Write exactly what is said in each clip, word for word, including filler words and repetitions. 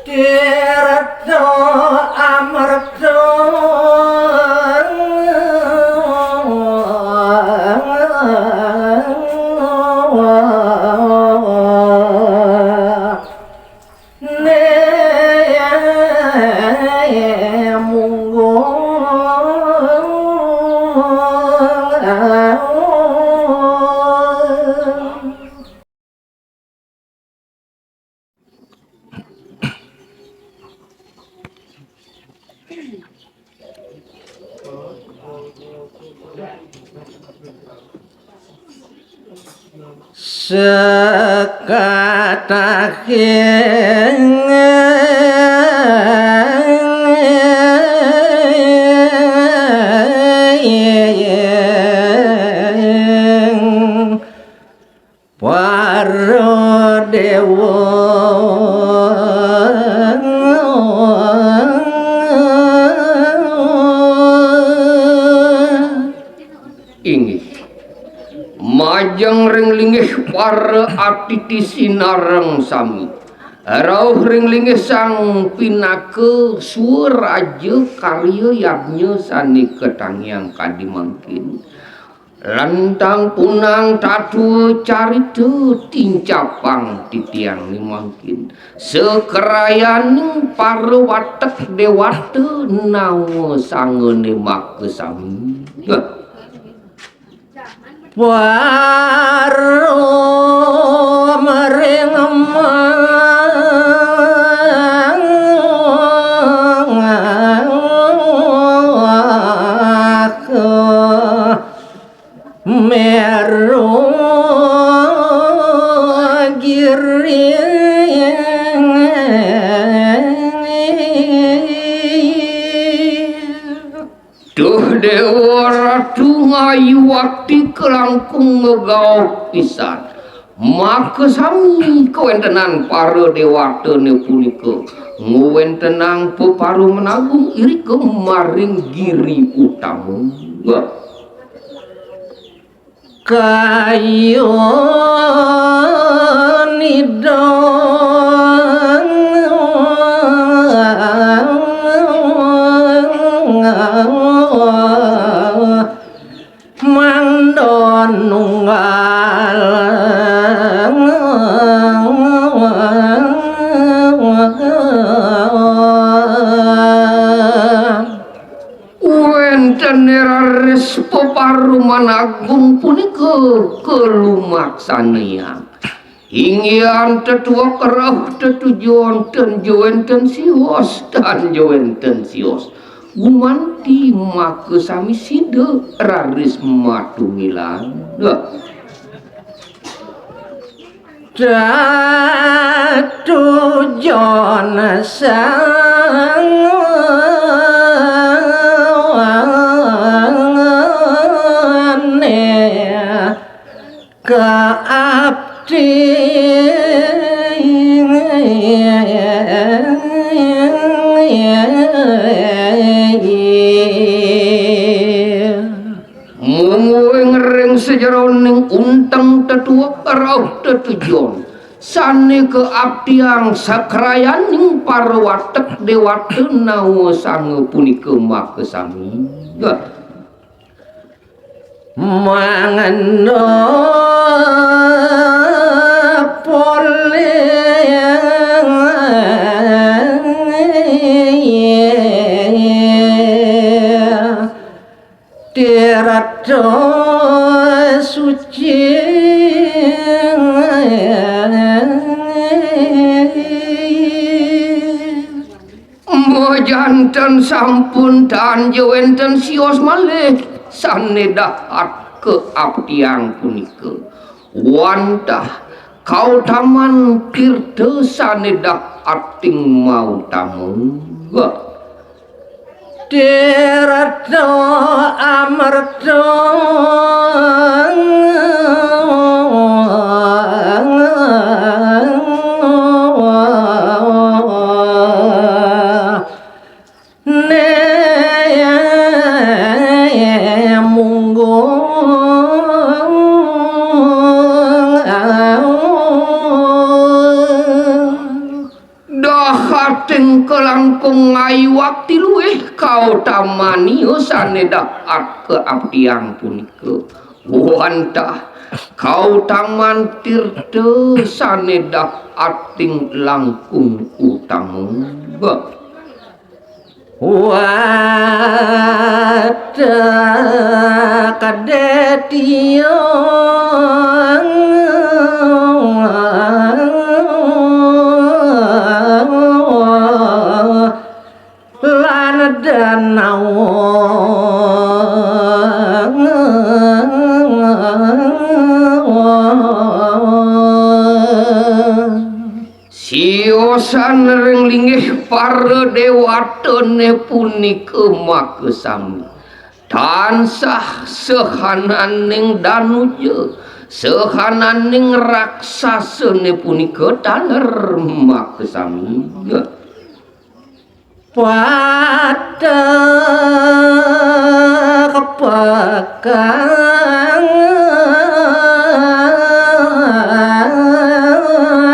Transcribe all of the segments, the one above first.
Tirta amerta ne munggo. Sekataking para déwa. Inggih. Majeng ring linggih para atiti sinareng sami. Rauh ring linggih Sang Pinaka suwaraja karya yadnya sané katangiang kadi mangkin. Lentang punang tatu carita tincapang titiang ni mangkin. Sakrayaning para watek déwata nawa sangané makasami. Para maring maka Meru Giri. Duh Déwa Ratu, ngayuwakti kalangkung ngegawé pisan. Makasami kawéntenan para déwatané punika ngwéntenang peparuman agung irika maring Giri Utama. Kayun idang mandon nunggal. Wénten raris peparuman agung punika kalumaksanayang. Inggihan tetuek rauh tetujon, tan ja wénten sios, tan ja wénten sios. Gumanti makasami sida raris matunggilan. Tetujon sané kaapti. Mungguing ring sajeroning unteng tetuek rauh tetujon, sané kaaptiang sakrayaning para watek déwata nawa sanga punika makasami. Mangena polih tirta suci. Mboh janten sampun tan ja wénten sios malih sané dahat kaaptiang punika. Wantah kautaman tirta sané dahat ting mautama. Tirta amerta. Né munggung. Ahating kalangkung ngayuakti luih kautamania sane dahat kaabdiang punika. Wantah kautaman tirta sane dahating langkung utama. Wantah kadetiang lan danau. Siosan ring linggih para dewatane punika makasami. Tansah sahananing danuja, sahananing raksasane punika taler makasami. Patah kepakang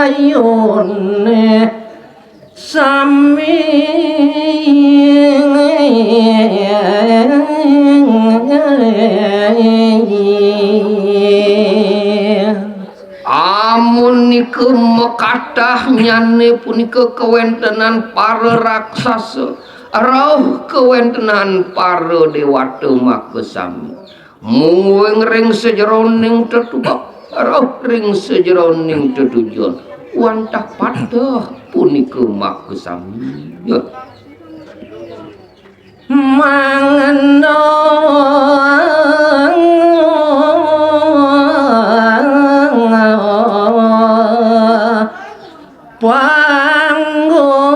ayune sami. Amun nika makatahnyane punika kawentenan para raksasa, rauh kawentenan para dewata makasami. Mungguing ring sajeroning tetubak, rauh ring sajeroning tetujon, wantah patah punika makasami. Mangendo panggung.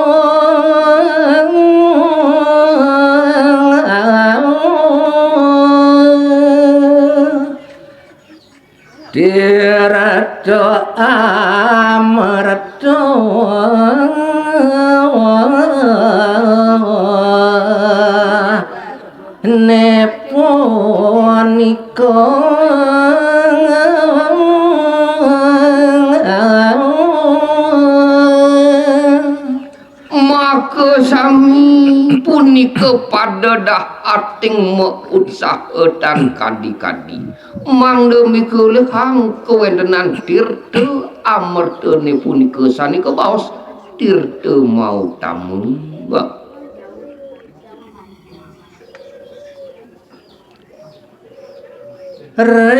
Tirta amerta ne punika. Makasami punika pada dahating mautsaha tan kadi-kadi. Mangda mikelihang kawentenan tirta amertane punika sane kabaos tirta mautama. Ring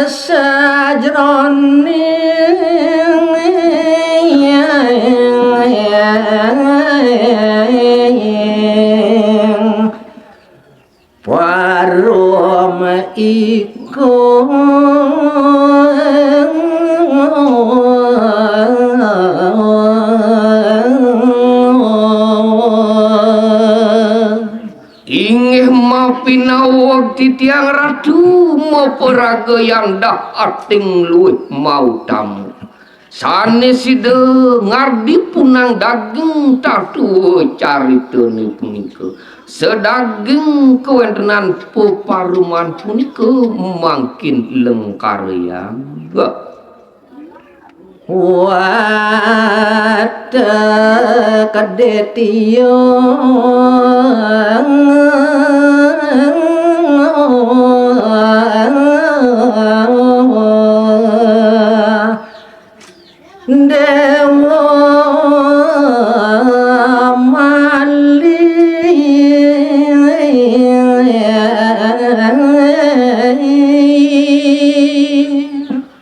sajeroning parum iku. Inggih mapinaweg titiang Ratu, maparagayang dahating luih mautama. Sane sida ngardi punang daging tatua caritane punika. Sadaging kawentenan peparuman punika mangkin lengkarayang. Wah, kedetiang. Dewa Mali.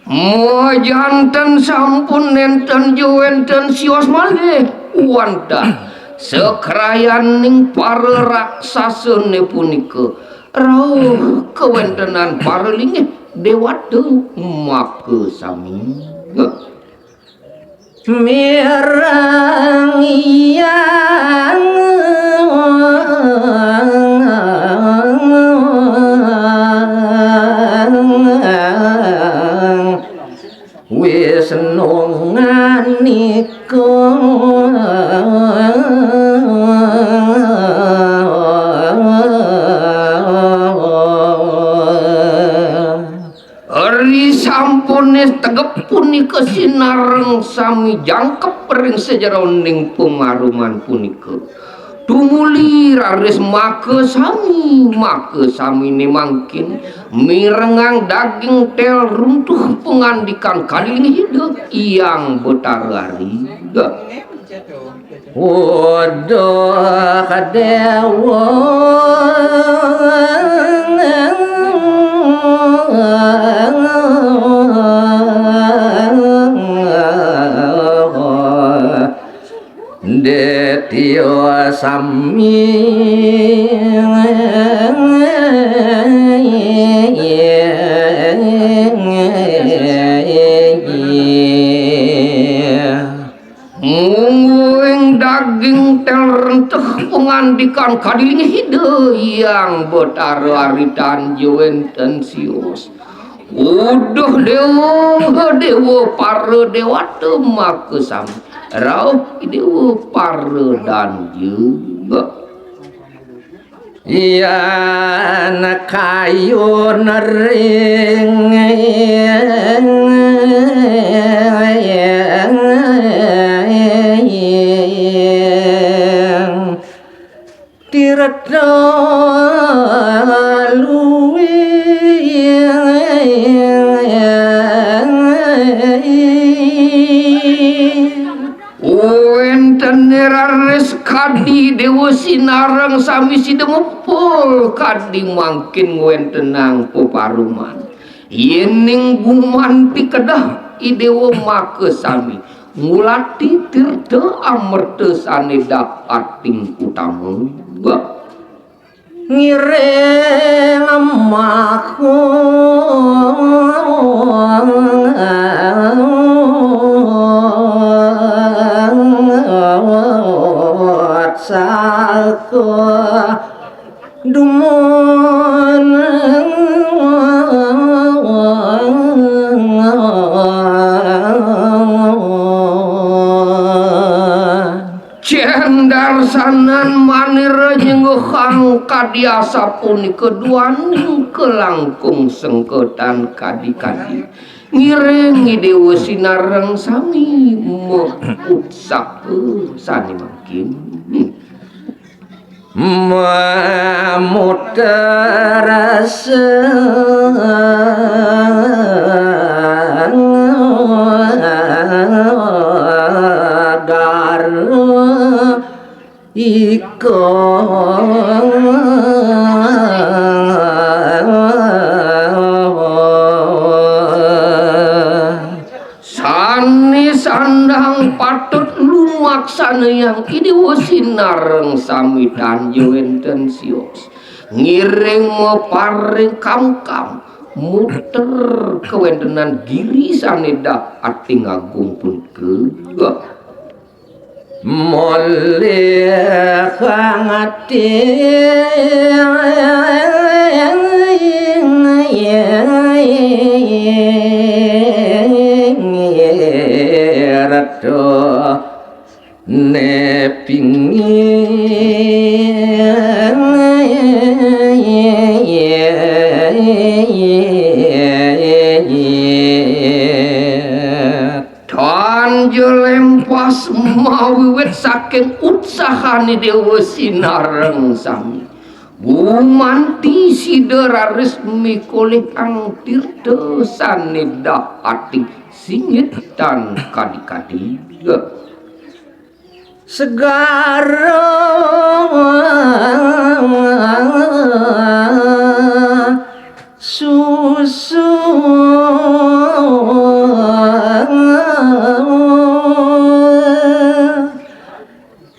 Majanten sampun nenten ja wenten sios malih wantah sakrayaning para raksasane punika rauh kawentenan para linggih dewata makasami. Mirang Hyang Wisnu nganika. Ri sampune tegep pun Nika sinareng sami jangkep ring sajeroning pangaruman punika. Tumuli raris maka sami, maka samine mangkin mirengang daging tel runtuh pangandikan kadi linggih Ida Hyang Betara Ari. Uduh Dewa Ditya sami. Mungguing daging tel runtuh pangandikan kadi linggih Ida Hyang Betara Ari tan ja wenten sios. Uduh Dewa, Dewa para dewata maka sami. Rauh Dewa para danja. Yan kayun ring tirta luih. Wénten raris kadi Déwa Sinareng sami sida mupul kadi mangkin ngwéntenang peparuman. Yéning gumanti kedah I Déwa maka sami ngulati tirta amerta sané dahating utama. Ngiring maku saku dumun. Cendar sanan manira nyengguhang kadi asapunika duaning kalangkung sengketan kadi-kadi. Ngiring I Déwa Sinareng sami mautsaha sané mangkin. Mamuter segar iko. Sané sandang patut lumaksanayang I Déwa Sinareng sami tan ja wénten sios. Ngiring maparing kamkam muter kawéntenan giri sané dahating agung punika. Molih kang ati ratu ne pingi. Tan ja lempas mawiwit saking utsahané Déwa Sinareng sami. Gumanti sida raris mikolihang tirta sané dahating singit tan kadi-kadi. Segara susu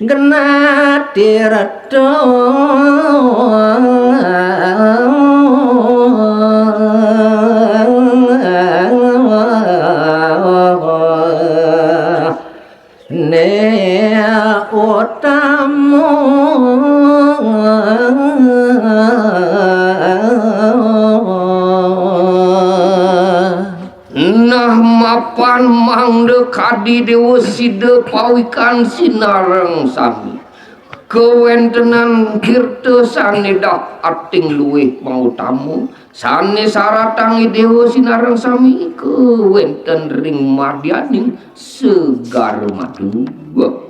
genah tirta ne utama. Nah, mapan mangda kadi Déwa Sida pawikan Sinareng sami. Kawéntenan tirta sané dahating luwih mautama, Sane saratang Dewa Sinareng sami iku wenten ring madyaning Segara Madua.